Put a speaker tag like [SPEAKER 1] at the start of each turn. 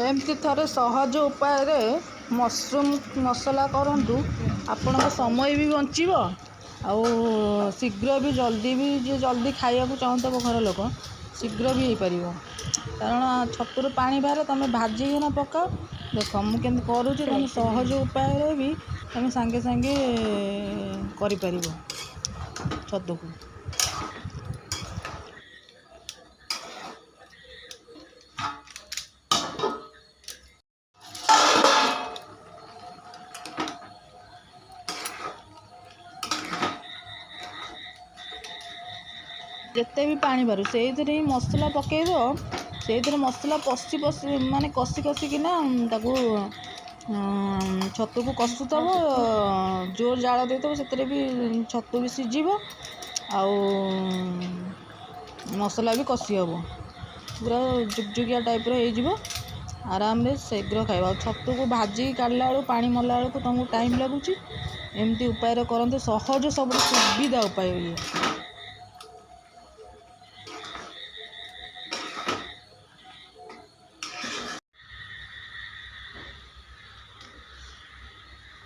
[SPEAKER 1] ଏମିତି ଥରେ ସହଜ ଉପାୟରେ ମସରୁମ୍ ମସଲା କରନ୍ତୁ, ଆପଣଙ୍କ ସମୟ ବି ବଞ୍ଚିବ ଆଉ ଶୀଘ୍ର ବି ଜଲ୍ଦି ବି, ଯିଏ ଜଲ୍ଦି ଖାଇବାକୁ ଚାହୁଁଥିବ ଘର ଲୋକ, ଶୀଘ୍ର ବି ହେଇପାରିବ। କାରଣ ଛତୁରୁ ପାଣି ବାହାରେ, ତୁମେ ଭାଜିକିନା ପକାଅ। ଦେଖ ମୁଁ କେମିତି କରୁଛି। ତୁମେ ସହଜ ଉପାୟରେ ବି ତୁମେ ସାଙ୍ଗେ ସାଙ୍ଗେ କରିପାରିବ ଛତୁକୁ। ଯେତେ ବି ପାଣି ବାହାରୁ, ସେଇଥିରେ ହିଁ ମସଲା ପକାଇବ। ସେଇଥିରେ ମସଲା ପଶି ପଶି, ମାନେ କଷି କଷିକିନା ତାକୁ ଛତୁକୁ କଷୁଥିବ। ଜୋର ଜାଳ ଦେଇଥିବ, ସେଥିରେ ବି ଛତୁ ବି ସିଝିବ ଆଉ ମସଲା ବି କଷି ହେବ, ପୁରା ଜୁକଜୁକିଆ ଟାଇପ୍ର ହେଇଯିବ। ଆରାମରେ ଶୀଘ୍ର ଖାଇବ। ଆଉ ଛତୁକୁ ଭାଜିକି କାଢ଼ିଲା ବେଳକୁ, ପାଣି ମଲା ବେଳକୁ ତୁମକୁ ଟାଇମ୍ ଲାଗୁଛି। ଏମିତି ଉପାୟରେ କରନ୍ତୁ, ସହଜ, ସବୁଠୁ ସୁବିଧା ଉପାୟ ଇଏ।